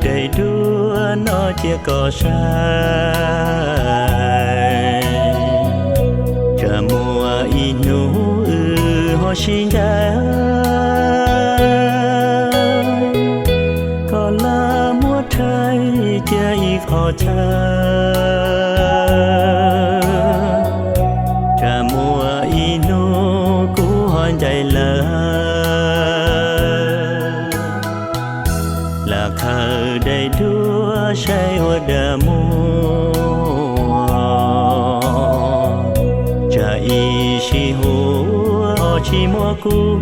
Daim duab no cia koj saib, tsam muaj ib hnub wb ho sib ncaim, koj lam muab rhais cia ib qho chaw, tsam muaj ib hnub kuv ho ncaim lawm. Lam khaws daim duab saib ua dag muag, tsam ib sij huam tsis muaj kuv,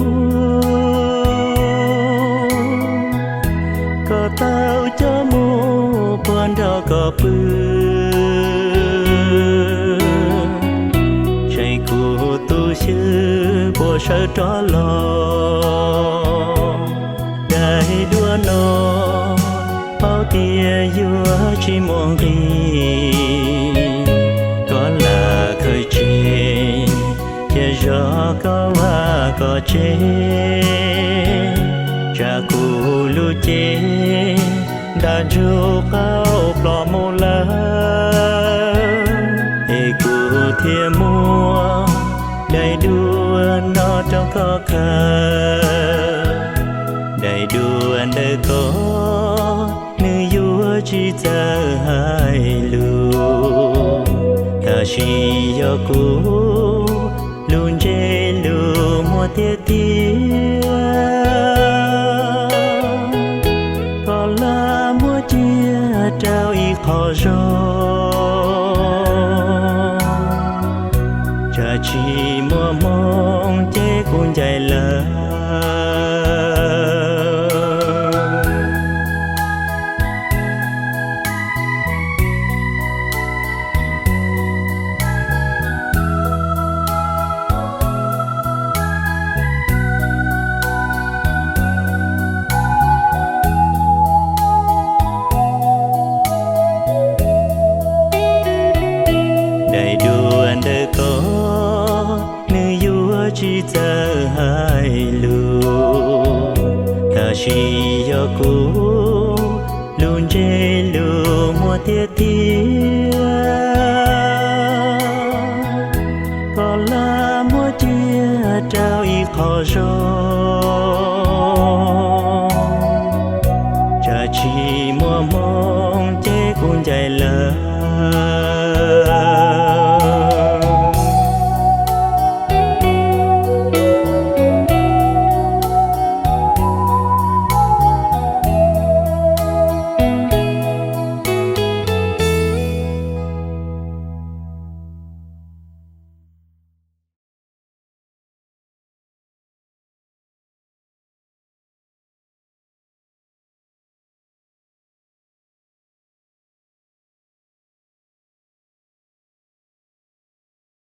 koj tau coj mus puag nrog koj pw. Tseem kuv tus xyw puas sawv rov los. Daim duab no paub tias yuav tsis muaj nqis, koj lam khaws tseg, cia zog koj vaj koj tsev, tsam kuv lub cev nta ntsuj qaub ploj mus lawm, es kuv thiaj muab daim duab no rau koj khaws. Daim duab ntawm koj, nws yuav tsis txawj hais lus, tab sis yog kuv lub ntsej lus muag tiag tiag, koj lam muab cia rau ib qho zog, tsam tsis muaj hmoo ces kuv ncaim lawm. Daim duab ntawm koj, nws yuav tsis txawj hais lus, tab sis yog kuv lub ntsej lus muag tiag tiag, koj lam muab cia rau ib qho zog, tsam tsis muaj hmoo ces kuv ncaim lawm.